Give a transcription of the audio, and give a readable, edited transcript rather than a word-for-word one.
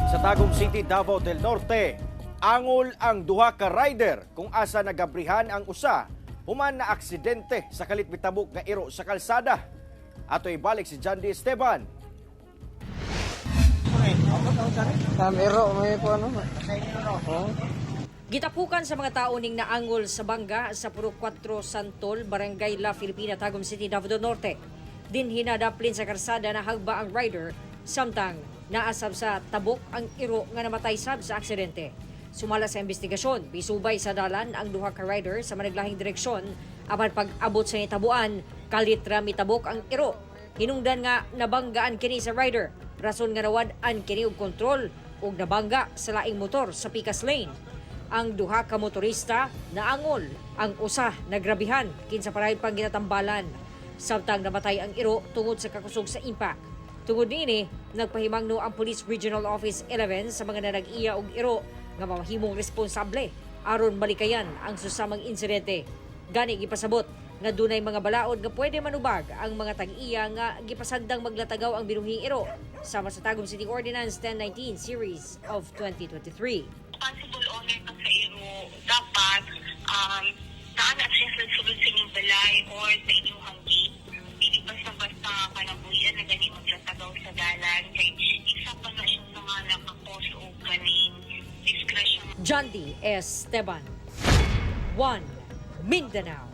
Sa Tagum City, Davao del Norte, angol ang duha ka rider kung asa nagabrihan ang usa human na aksidente sa kalit mitabok nga iro sa kalsada. Ato ibalik si John D. Esteban. Ero, may po ano. Oo. Gitapukan sa mga tao ning naangol sa bangga sa Purok 4 Santol, Barangay La Filipina, Tagum City, Davao del Norte. Dinhi nadaplin sa karsada na hagba ang rider samtang naasab sa tabok ang iro nga namatay sab sa aksidente. Sumala sa investigasyon, bisubay sa dalan ang duha ka rider sa managlahing direksyon apan pag-abot sa nitabuan, kalit ra mitabok ang iro. Hinungdan nga nabanggaan kini sa rider. Rason nga nawad-an kini og kontrol ug nabangga sa laing motor sa Picas Lane. Ang duha ka motorista naangol, ang usa nagrabihan kinsa parayod pang ginatambalan. Samtang namatay ang iro tungod sa kakusog sa impact. Tungod niini, nagpahimangno ang Police Regional Office 11 sa mga nanag-iya og iro nga mamahimong responsable aron malikayan ang susamang insidente. Gani gipasabot nga dunay mga balaod nga pwede manubag ang mga tag-iya nga gipasagdang maglatagaw ang binuhing iro sama sa Tagum City Ordinance 1019 Series of 2023. Responsible owner ka sa iro, dapat naa na siya sa sulod sa inyong balay or sa inyong gate. Dili basta-basta kanabuhian na gani maglatagaw sa dalan. Kay isa pa na siya sa mga nakakos o kaning discretion. John D. Esteban. 1. Mindanao.